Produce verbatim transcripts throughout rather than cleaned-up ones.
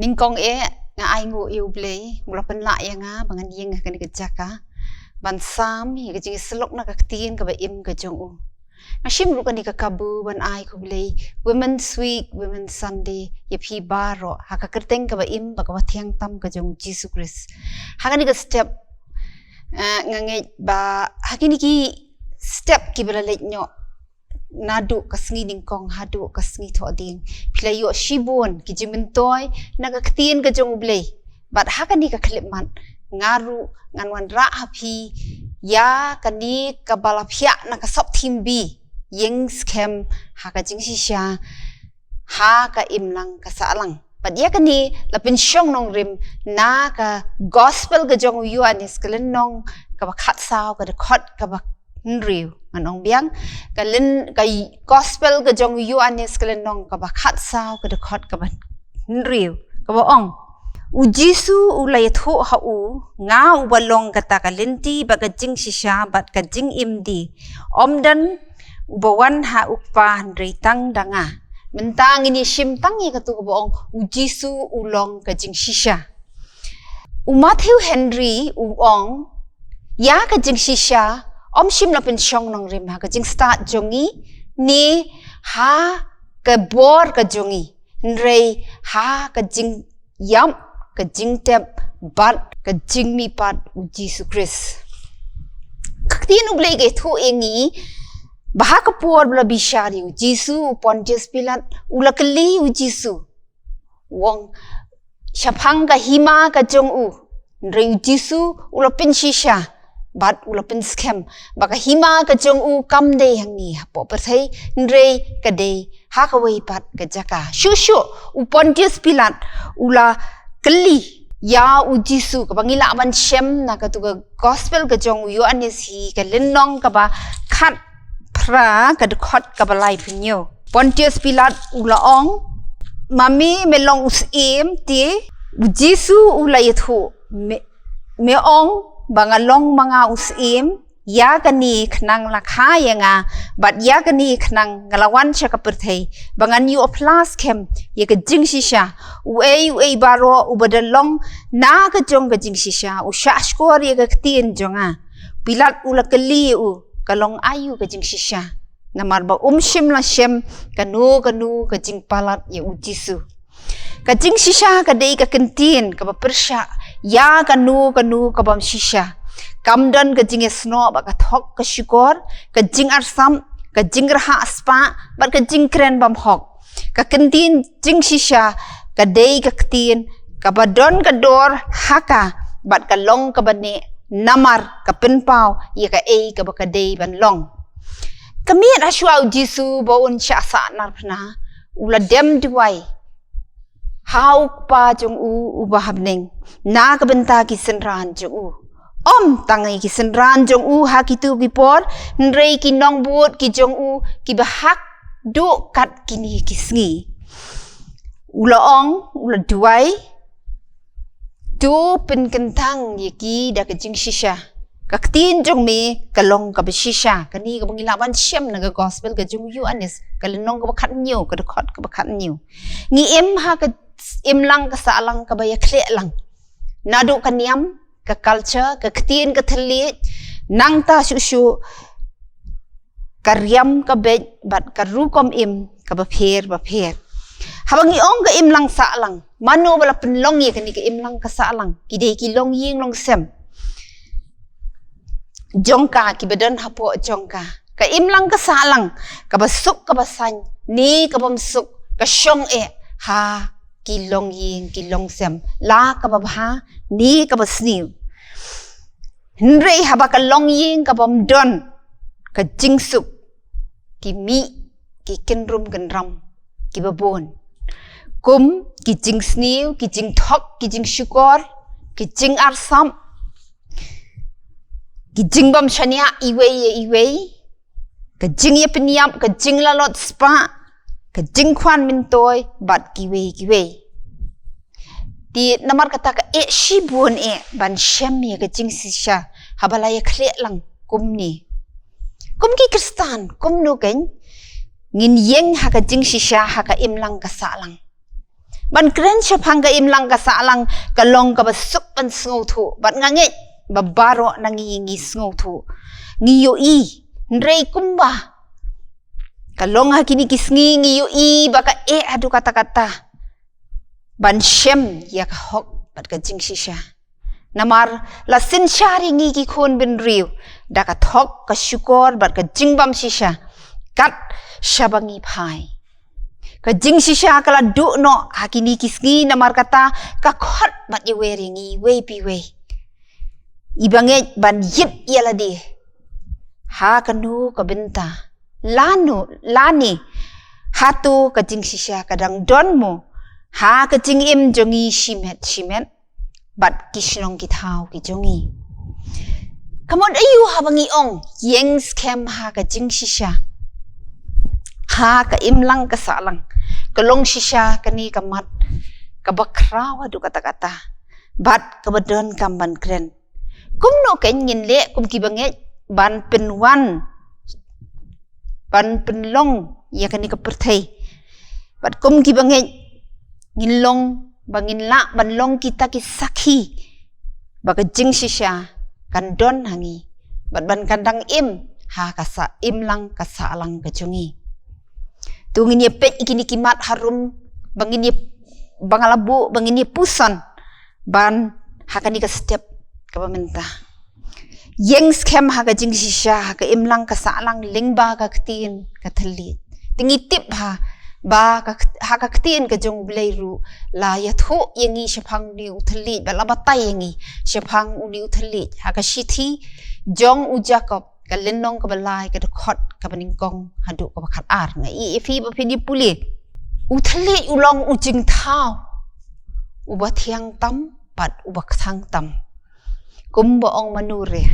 Nyngkong eh nga ai nguh ïa U Blei, u la pynlah ïa nga ba ngan ïeng ha kane ka jaka ban sam ïa ka jingïasyllok na ka ktien kaba im ka jong u. Nga shim ruh kane ka kabu ban ai khublei Women's Week, Women's Sunday ïa phi baroh ha ka kyrteng kaba im bad kaba thiang tam ka jong Jisu Khrist. Ha kane ka step, eh, nga ngeit ba ha kine ki step kiba la leit noh, naduh ka sngi nyngkong haduh ka sngi thohdieng, phi la ïoh shibun ki jingmyntoi na ka ktien ka jong U Blei. Bad ha kane ka khyllipmat nga ruh ngan wanrah ha phi ïa kane kaba la phiah na ka sub theme B, ïeng skhem ha ka jingshisha ha ka imlang ka sahlang. Bad ïa kane la pynshong nongrim na ka Gospel ka jong u Ïoannis ka lynnong kaba khatsaw ka dkhot kaba hynriew. Ngan ong biang, ka lyn, ka Gospel ka jong u Ïoannis ka lynnong kaba khatsaw ka dkhot kaba hynriew, kaba ong: U Jisu u la ïathuh ha u, nga uba long kata ka lynti bad ka jingshisha bad ka jingim die. Ym don uba wan ha U Kpa hynrei tang da nga. Mynta ngin ïa shim tang ïa katu kaba ong U Jisu u long ka jingshisha. U Matthew Henry u ong, ïa ka jingshisha ym shym la pynshong nongrim ha ka jingstad jong ngi ne ha ka bor ka jong ngi, hynrei ha ka jingïap, ka jingtep bad ka jingmihpat U Jisu Khrist. Ka ktien U Blei ka ïathuh ïa ngi ba ha ka por ba la bishar ïa U Jisu, u Pontius Pilat u la kylli U Jisu, u ong, shaphang ka hima ka jong u, hynrei U Jisu u la pynshisha bad u la pynskhem ba ka hima ka jong u kam dei hangne hapoh pyrthei, hynrei ka dei ha kawei pat ka jaka. Shuh shuh u Pontius Pilat u la kylli ïa U Jisu, kaba ngi lah ban shem na katu ka Gospel ka jong u Ïoannis hi, ka lynnong kaba khatphra ka dkhot kaba laiphew hynñiew. Pontius Pilat u la ong, ma me me long u syiem te? U Jisu u la ïathuh, me, me ong ba nga long ma nga u syiem? Ïa kane khnang la kha ïa nga, bad ïa kane khnang nga la wan sha ka pyrthei, ba ngan ïoh phla skhem ïa ka jingshisha. Uei uei baroh uba da long na ka jong ka jingshisha u shahshkor ïa ka ktien jong nga. Pilat u la kylli ïa u, ka long aïu ka jingshisha? Namar ba um shym la shem kano kano ka jingpalat ïa U Jisu. Ka jingshisha ka dei ka kyntien kaba pyrshah ïa kano kano kabym shisha. Kam don ka jingïasnoh bad ka thok ka shukor, ka jingarsap, ka jingrhah spah bad ka jingkren bymhok. Ka kyntien jingshisha ka dei ka ktien kaba don ka dor ha ka bad ka long kaba neh namar ka pynpaw ïa kaei kaba ka dei ban long. Ka miet ha shuwa U Jisu ba un shah sahnarphna, u la dem duwai ha U Kpa jong u uba ha bneng na ka bynta ki synran jong u. Ym tang ïa ki synran jong u ha kitu ki por, hynrei ki nongbud ki jong u kiba hap duh kat kine ki sngi. U la ong, u la duwai, to pynkyntang ïa ki da ka jingshisha. Ka ktien jong me ka long kaba shisha. Kane kaba ngi lah ban shem na ka Gospel ka jong u Ïoannis, ka lynnong kaba khathynñiew, ka dkhot kaba khathynñiew. Ngi im ha ka imlang ka sahlang kaba ïakhlieh lang. Naduh ka niam, ka culture, ka ktien ka thylliej, nangta shuh shuh ka riam ka beit bad ka rukom im kaba pher bapher. Haba ngi ong ka imlang sahlang, mano ba la pynlong ïa kane ka imlang ka sahlang? Ki dei ki longïing longsem jong ka, kiba don hapoh jong ka. Ka imlang ka sahlang, kaba suk kaba saiñ ne kabym suk, ka shong eh ha ki longïing ki longsem, la kaba bha ne kaba sniew. Hynrei haba ka longïing kabym don ka jingsuk, ki mih ki kynrum kynram kiba bun, kum ki jingsniew, ki jingthok, ki jingshukor, ki jingarsap, ki jingbym shaniah iwei ïa iwei, ka jingïapynïap, ka jinglalot spah, ka jingkhwan myntoi bad kiwei kiwei. Te namar kata ka eh shibun eh ban shem ïa ka jingshisha haba la ïakhlieh lang kumne. Kum ki Khristan, kumno kein ngin ïeng ha ka jingshisha ha ka imlang ka sahlang? Ban kren shaphang ka imlang ka sahlang ka long kaba suk ban sngewthuh, bad nga ngeit ba baroh na ngi ngi sngewthuh, ngi ïohi. Hynrei kumba ka long ha kine ki sngi, ngi ïohi ba ka eh haduh katta katta ban shem ïa ka hok bad ka jingshisha. Namar la synshar ïa ngi ki khun bynriew da ka thok, ka shukor bad ka jingbymshisha kat shaba ngi phai. Ka jingshisha ka la duh noh ha kine ki sngi, namar kata ka khot bad ïawer ïa ngi iwei pa iwei. I bangeit ban ïit ïa lade ha kano ka bynta, lano lane hato ka jingshisha ka dang don mo ha ka jingim jong ngi shimet shimet bad ki shnong ki thaw ki jong ngi. Ka mut aïu haba ngi ong ïeng skhem ha ka jingshisha, ha ka imlang ka sahlang? Ka long shisha kane ka mat kaba khraw haduh katta katta bad kaba donkam ban kren. Kumno kein ngin leh kum ki bangeit ban pynwan, ban pynlong ïa kane ka pyrthei? Bad kum ki bangeit ngin long, ba ngin lah ban long kita ki sakhi ba ka jingshisha kan don ha ngi bad ban kan dang im ha ka sa imlang ka sahlang ka jong ngi. To ngin ïa peit ïa kine ki mat harum, ba ngin ïa, ba nga la buh ba ngin ïa puson ban ha kane ka step kaba mynta. Ïeng skhem ha ka jingshisha, ha ka imlang ka sahlang lyngba ka ktien ka thylliej. Te ngi tip ha ba ka kt-, ha ka ktien ka jong U Blei ruh la ïathuh ïa ngi shaphang une u thylliej, ba la batai ïa ngi shaphang une u thylliej ha ka shithi jong u Jakob, ka lynnong kaba lai, ka dkhot kaba nyngkong haduh kaba khatar. Nga ïa phi ba phin ïa pule. U thylliej u long u jingthaw uba thiang tam bad uba kthang tam. Kumba ong mano re,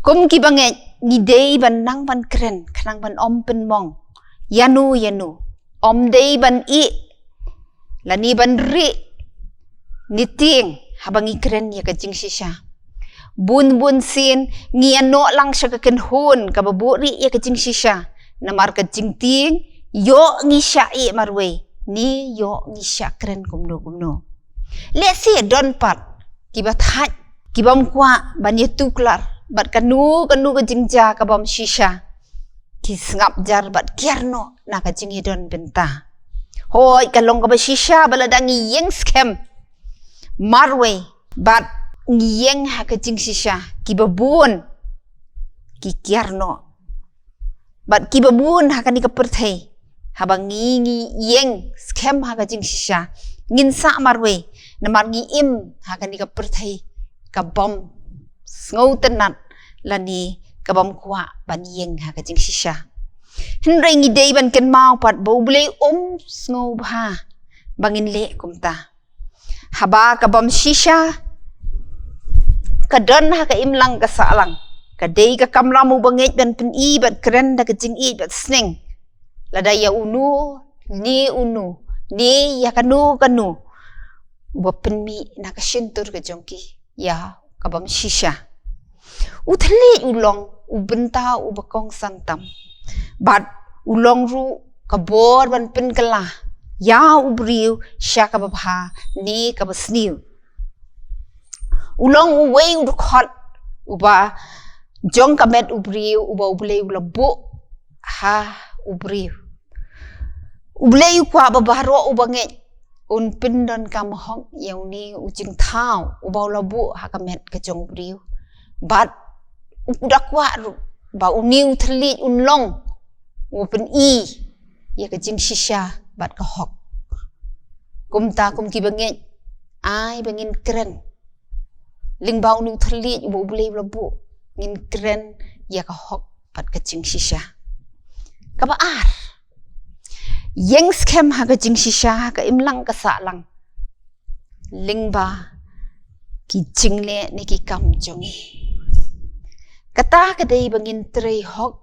kum ki bangeit ngi dei ban nang ban kren khnang ban ym pynmong ïano ïano. Ym dei ban ïeh lane ban rieh ne tieng haba ngi kren ïa ka jingshisha. Bun bun sien ngi ïa noh lang sha ka kynhun kaba buhrieh ïa ka jingshisha, namar ka jingtieng ïoh ngi shah ïeh marwei ne ïoh ngi shah kren kumno kumno. Lehse don pat kiba thait, kibym kwah ban ïa tuklar bad kano kano ka jingjia kabym shisha, ki sngap jar bad kiar noh na ka jingïadon bynta. Hooid, ka long kaba shisha ba lada ngi ïeng skhem marwei bad ngi ïeng ha ka jingshisha, kiba bun ki kiar noh. Bad kiba bun ha kane ka pyrthei, haba ngi, ngi ïeng skhem ha ka jingshisha, ngin sah marwei, namar ngi im ha kane ka pyrthei kabym sngewtynnat lane kabym kwah ban ïeng ha ka jingshisha. Hynrei ngi dei ban kynmaw pat ba U Blei um sngewbha ba ngin leh kumta. Haba kabym shisha ka don ha ka imlang ka sahlang, ka dei ka kamram u bangeit ban pyni bad kren da ka jingïeit bad sneng lada ïa uno ne uno ne ïa kano kano uba pynmih na ka shyntur ka jong ki ïa kabym shisha. U thylliej u long u bynta uba kongsan tam, bad u long ruh ka bor ban pynkylla ïa u briew sha kaba bha ne kaba sniew. U long uwei u dkhot uba jong ka met u briew uba U Blei u la buh ha u briew. U Blei u kwah ba baroh u bangeit un pyndonkam hok ïa une u jingthaw uba u la buh ha ka met ka jong u briew. Bad u da kwah ruh ba une u thylliej un long u pyni ïa ka jingshisha bad ka hok. Kumta kum ki bangeit, ai ba ngin kren lyngba une u thylliej uba U Blei u la buh, ngin kren ïa ka hok bad ka jingshisha. Kaba ar, ïeng skhem ha ka jingshisha, ha ka imlang ka sahlang, lyngba ki jingleh ne ki kam jong ngi. Kata ka dei ba ngin trei hok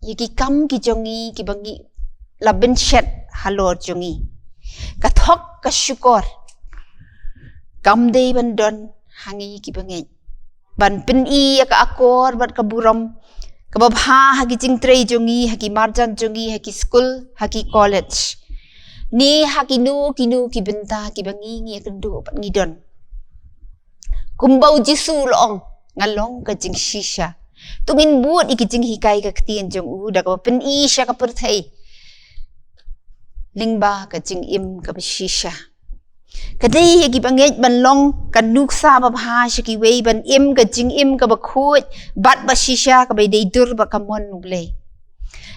ïa ki kam ki jong ngi kiba ngi la bynshet halor jong ngi. Ka thok ka shukor kam dei ban don ha ngi ki bangeit, ban pyni ïa ka akor bad ka burom kaba bha ha ki jingtrei jong ngi, ha ki marjan jong ngi, ha ki skul, ha ki college. Ne ha kino kino ki bynta kiba ngi ngi ïakynduh bad ngi don. Kumba u Jisu u la ong, nga long ka jingshisha. To ngin bud ïa ki jinghikai ka ktien jong u da kaba pyni sha ka pyrthei lyngba ka jingim kaba shisha. Ka dei ïa kiba ngeit ban long ka nuksa babha sha kiwei, ban im ka jingim kaba khuid bad ba shisha, kaba dei dur bad ka mon U Blei.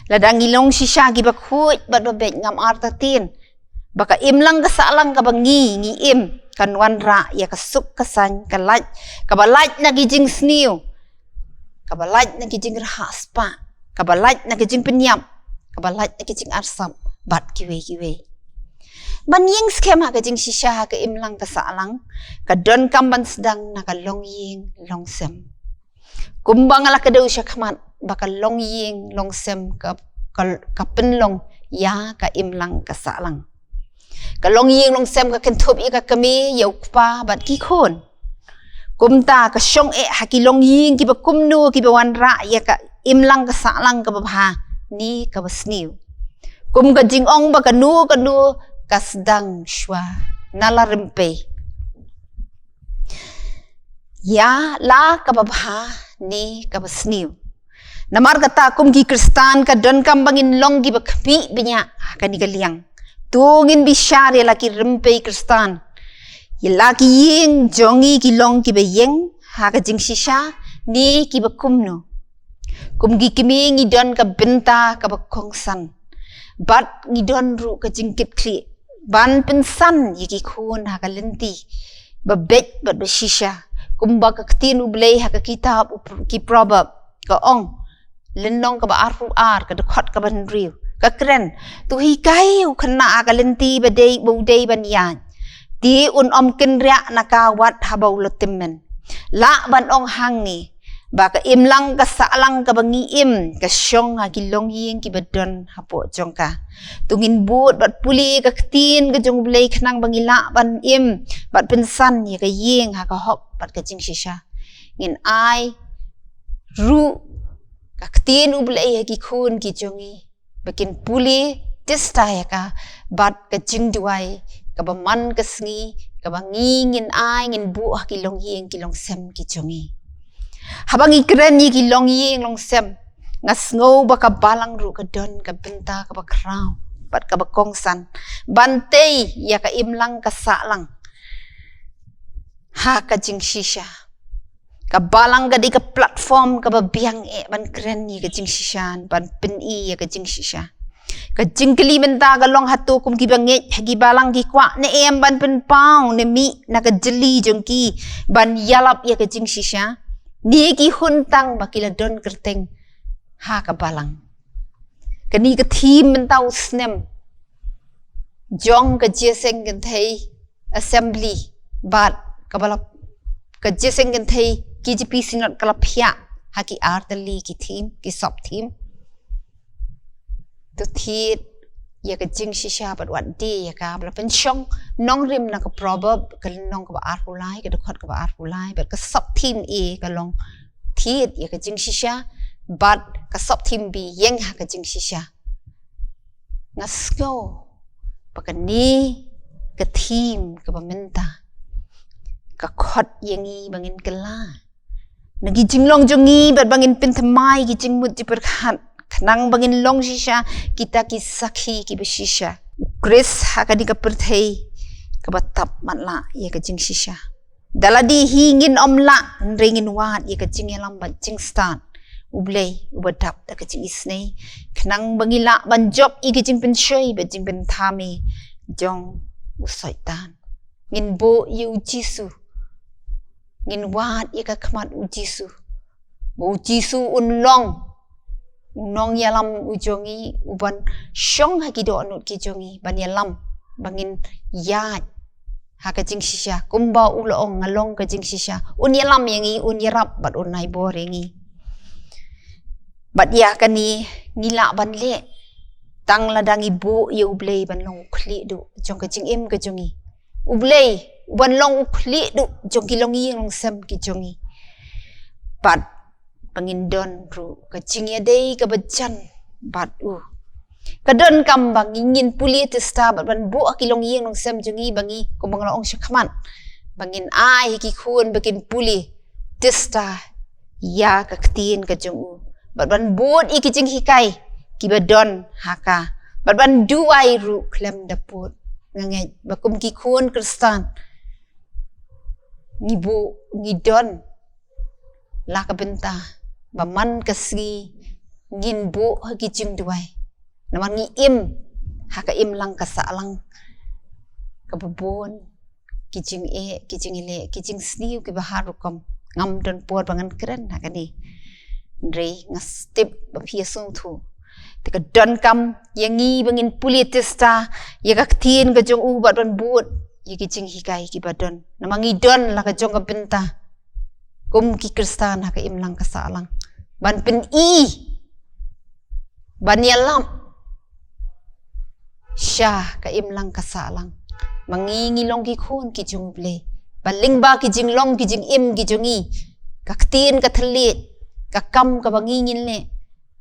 Lada ngi long shisha kiba khuid bad ba beit, ngam artatien ba ka imlang ka sahlang kaba ngi ngi im kan wanrah ïa ka suk ka saiñ, ka lait, kaba lait na ki jingsniew, kaba lait na ki jingrhah spah, kaba lait na ki jingpynïap, kaba lait na ki jingarsap bad kiwei kiwei. Ban ïeng skhem ha ka jingshisha ha ka imlang ka sahlang, ka donkam ban sdang na ka longïing longsem. Kumba nga la kdew shakhmat ba ka longïing longsem ka, ka, ka pynlong ïa ka imlang ka sahlang. Ka longïing longsem ka kynthup ïa ka kmie, ïa u kpa bad ki khun. Kumta ka shong eh ha ki longïing kiba kumno kiba wanrah ïa ka imlang ka sahlang kaba bha ne kaba sniew. Kum ka jingong ba kano kano ka sdang shuwa na la rympei. Ïa la kaba bha ne kaba sniew. Namar kata kum ki Khristan ka donkam ba ngin long kiba khmih bniah ha kane ka liang. To ngin bishar ïa la ki rympei Khristan. Ïa la ki ïing jong ngi ki long kiba ïeng ha ka jingshisha ne kiba kumno. Kum ki kmie ngi don ka bynta kaba kongsan. Bad ngi don ruh ka jingkitkhlieh ban pynsan ïa ki khun ha ka lynti ba beit bad ba shisha. Kumba ka ktien U Blei ha ka kitab u Pr-, ki Proverb ka ong, lynnong kaba arphew ar, ka dkhot kaba hynriew, ka kren, to hikai u khynnah ha ka lynti ba dei, ba u dei ban ïaid, te un ym kynriah na ka wat haba u la tymmen. Lah ban ong hangne ba ka imlang ka sahlang kaba ngi im ka shong ha ki longïing kiba don hapoh jong ka. To ngin bud bad pule ka ktien ka jong U Blei khnang ba ngi lah ban im bad pynsan ïa ka ïing ha ka hok bad ka jingshisha. Ngin ai ruh ka ktien U Blei ha ki khun ki jong ngi ba kin pule tista ïa ka bad ka jingduwai kaba man ka sngi kaba ngi ngin ai, ngin buh ha ki longïing ki longsem ki jong ngi. Haba ngi kren ïa ki longïing longsem, nga sngew ba ka balang ruh ka don ka bynta kaba khraw bad kaba kongsan ban tei ïa ka imlang ka sahlang ha ka jingshisha. Ka balang ka dei ka platform kaba biang eh ban kren ïa ka jingshisha, ban pyni ïa ka jingshisha. Ka jingkylli mynta ka long, hato kum kiba ngeit ha ki balang ki kwah ne em ban pynpaw ne mih na ka jylli jong ki ban ïalap ïa ka jingshisha, ne ki hun tang ba ki la don kyrteng ha ka balang? Kane ka theme mynta u snem jong ka Jingïaseng Kynthei Assembly bad kaba la, ka Jingïaseng Kynthei K J P Synod ka la phiah ha ki artylli ki theme, ki sub theme. To thied ïa ka jingshisha bad wat die ïa ka, ba la pynshong nongrim na ka Proverb ka lynnong kaba arphew lai, ka dkhot kaba arphew lai, bad ka sub theme A ka long thied ïa ka jingshisha, bad ka sub theme B ïeng ha ka jingshisha. Nga sngew ba kane ka theme kaba mynta ka khot ïa ngi ba ngin kylla na ki jinglong jong ngi bad ba ngin pynthymmai ki jingmut jingpyrkhat khnang ba ngin long shisha kita ki sakhi kiba shisha. U Khrist ha kane ka pyrthei kaba tap matlah ïa ka jingshisha. Da lade hi ngin ym lah, hynrei ngin wad ïa ka jingïalam bad jingstad U Blei uba dap da ka jingisynei khnang ba ngi lah ban jop ïa ka jingpynshoi bad jingpynthame jong u Soitan. Ngin buh ïa u Jisu, ngin wad ïa ka khmat u Jisu, ba u Jisu un long u nongïalam u jong ngi, uban shong ha ki dohnud ki jong ngi ban ïalam ba ngin ïaid ha ka jingshisha. Kumba u la ong, nga long ka jingshisha. Un ïalam ïa ngi, un ïarap bad un ai bor ïa ngi. Bad ïa kane ngi lah ban leh tang lada ngi buh ïa U Blei ban long u khlieh duh jong ka jingim ka jong ngi. U Blei uban long u khlieh duh jong ki longïing longsem ki jong ngi. Bad ba ngin don ruh ka jingïadei kaba jan bad u. Ka donkam ba ngi ngin pule tista bad ban buh ha ki longïing longsem jong ngi ba ngi, kumba nga la ong shakhmat, ba ngin ai ha ki khun ba kin pule tista ïa ka ktien ka jong u, bad ban bud ïa ki jinghikai kiba don ha ka, bad ban duwai ruh khlem da pud. Nga ngeit ba kum ki khun Khristan ngi buh, ngi don la ka bynta ba man ka sngi ngin buh ha ki jingduwai. Namar ngi im ha ka imlang ka sahlang kaba bun ki jingeh, ki jingïaleh, ki jingsniew kiba har rukom. Ngam don por ba ngan kren ha kane, hynrei nga tip ba phi ïa sngewthuh. Te ka donkam ïa ngi ba ngin pule tista ïa ka ktien ka jong u bad ban bud ïa ki jinghikai kiba don. Namar ngi don la ka jong ka bynta kum ki Khristan ha ka imlang ka sahlang ban pyni, ban ïalap sha ka imlang ka sahlang ba ngi, ngi long ki khun ki jong U Blei. Ba lyngba ki jinglong ki jingim ki jong ngi, ka ktien ka thylliej, ka kam kaba ngi ngin leh,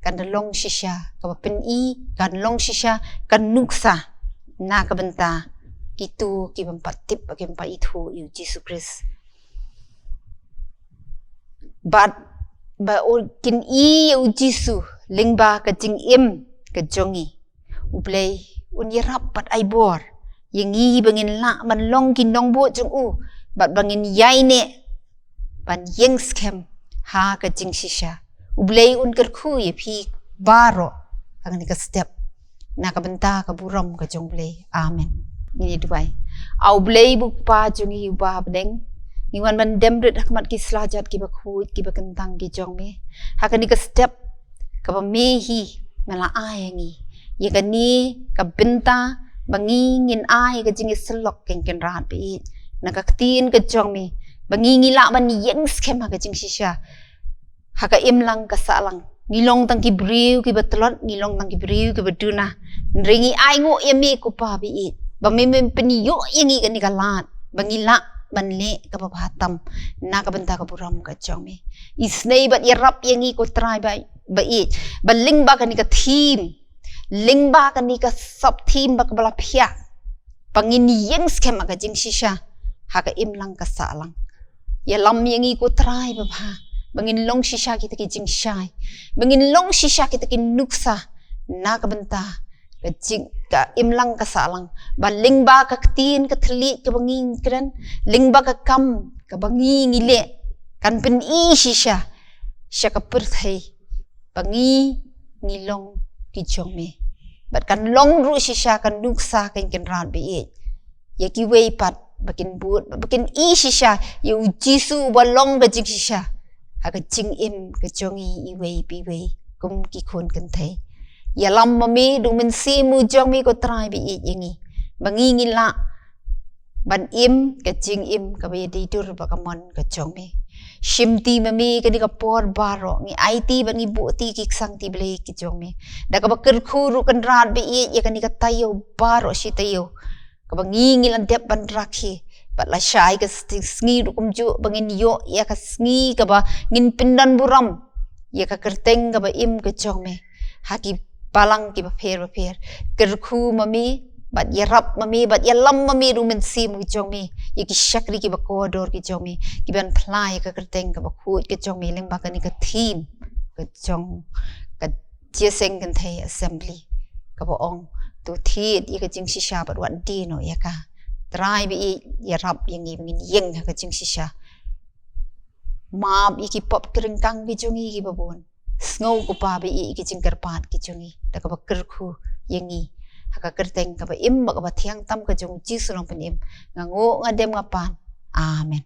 kan da long shisha kaba pyni, kan long shisha ka nuksa na ka bynta kito ki bym pat tip, ki bym pat ithuh ïa U Jisu Khrist. Bad ba u kin i ïa U Jisu lyngba ka jingim ka jong ngi, U Blei un ïarap bad ai bor ïa ngi ba ngin lah ban long ki nongbud jong u, bad ba ngin ïaineh ban ïeng skhem ha ka jingshisha. U Blei un kyrkhu ïa phi baroh ha kane ka step, na ka bynta ka burom ka jong U Blei. Amen. Ngin ïa duwai. A U Blei, U Kpa jong ngi uba ha bneng, ngi wan ban dem rit ha khmat ki slajat kiba khuid kiba kyntang ki jong me ha kane ka step kaba me hi me la ai ïa ngi. Ïa kane ka bynta ba ngi ngin ai ka jingïasyllok, Kynrad ba ïeit, na ka ktien ka jong me, ba ngi, ngi lah ban ïeng skhem ha ka jingshisha, ha ka imlang ka sahlang. Ngi long tang ki briew kiba tlot, ngi long tang ki briew kiba duna. Hynrei ngi ainguh ïa me, Ko Pa ba ïeit, ba me, mem pynïoh ïa ngi kane ka lad ba ngi lah ban leh kaba bha tam na ka bynta ka burom ka jong me. Isynei bad ïarap ïa ngi, Ko Trai ba, ba ïeit, ba lyngba kane ka theme, lyngba kane ka sub theme ba, kaba la phiah, ba ngin ïeng skhem ha ka jingshisha ha ka imlang ka sahlang. Ïalam ïa ngi, Ko Trai babha, ba ngin long shisha kita ki jingshai, ba ngin long shisha kita ki nuksa na ka bynta ka jing, ka imlang ka sahlang, ba lyngba ka ktien ka thylliej kaba ngi kren, lyngba ka kam kaba ngi, ngi leh, kan pyni shisha sha ka pyrthei ba ngi, ngi long ki jong me, bad kan long ruh shisha ka nuksa, Kynrad ba ïeit, ïa kiwei pat ba kin bud, ba kin i shisha ïa U Jisu uba long ka jingshisha ha ka jingim ka jong ngi iwei pa iwei kum ki khun kynthei. Ïalam ma me da U Mynsiem u jong me, Ko Trai ba ïeit, ïa ngi, ba ngi, ngi lah ban im ka jingim kaba ïadei dur bad ka mon ka jong me. Shimti ma me kane ka por baroh, ngi aiti bad ngi buhti ki ksangti Blei ki jong me, da kaba kyrkhu ruh, Kynrad ba ïeit, ïa kane ka taïew baroh shi taïew kaba ngi, ngi la dep ban rakhe, bad lashai ka sngi ruh kumjuh, ba ngin ïoh ïa ka sngi kaba ngin pyndonburom ïa ka kyrteng kaba im ka jong me ha ki balang kiba pher bapher. Kyrkhu ma me, bad ïarap ma me, bad ïalam ma me da U Mynsiem u jong me ïa ki shakri kiba kordor ki jong me, kiban phla ïa ka kyrteng kaba khuid ka jong me lyngba kane ka theme ka jong ka Jingïaseng Kynthei Assembly, kaba ong, to thied ïa ka jingshisha bad wat die noh ïa ka. Trai ba ïeit, ïarap ïa ngi ba ngin ïeng ha ka jingshisha. Map ïa ki pop ki ryngkang ki jong ngi kiba bun. Sngew, Ko Pa ba ïeit, ïa ki jingkyrpad ki jong ngi, da kaba kyrkhu ïa ngi ha ka kyrteng kaba im bad kaba thiang tam ka jong U Jisu Nongpynim, nga nguh, nga dem, nga pan. Amen.